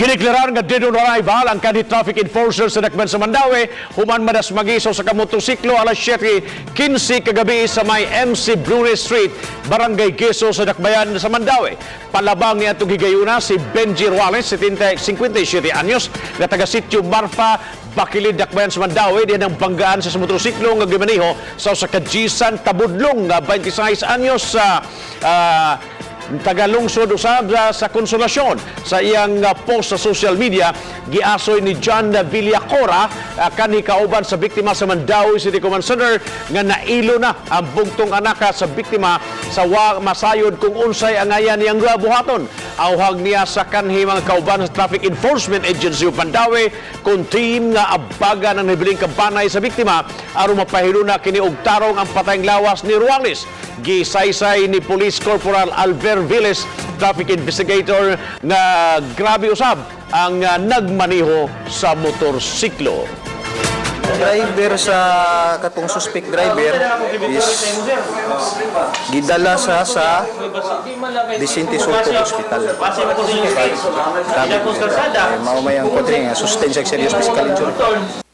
Gideklarar nga dead on arrival ang kanhi traffic enforcer sa Dakbayan sa Mandaue human madasmagi sa usa ka motorsiklo alas 7:15 kagabi sa may MC Brune Street, Barangay Geso sa Dakbayan sa Mandaue. Palabang ni atong higayuna si Benji Ruales, 70 57 anyos, nga taga Sitio Marfa, Bakilid, Dakbayan sa Mandaue, diyan ang banggaan sa motorsiklo nga gimaniho sa usa ka Jisan Tabudlong nga 26 anyos sa tagalungsod usab sa Konsolasyon. Sa iyang post sa social media, giasoy ni John Villacora, kanhi kauban sa biktima sa Mandaue City Command Center, nga nailo na ang bugtong anak sa biktima sa wa masayod kung unsay angayan niyang buhaton. Awhag niya sa kanhi mga kauban sa Traffic Enforcement Agency of Mandaue kung team nga abaga ng hibiling kabanay sa biktima aron mapahiluna kini og tarong ang patayng lawas ni Ruales. Gisaysay ni Police Corporal Alver Villes, traffic investigator, nga grabe usab ang nagmaniho sa motorsiklo. Driver sa katong suspect driver is gidala sa Vicente Sotto Hospital. Grabe. Eh, mao may ang kontra nga sustain sa serious physical injury.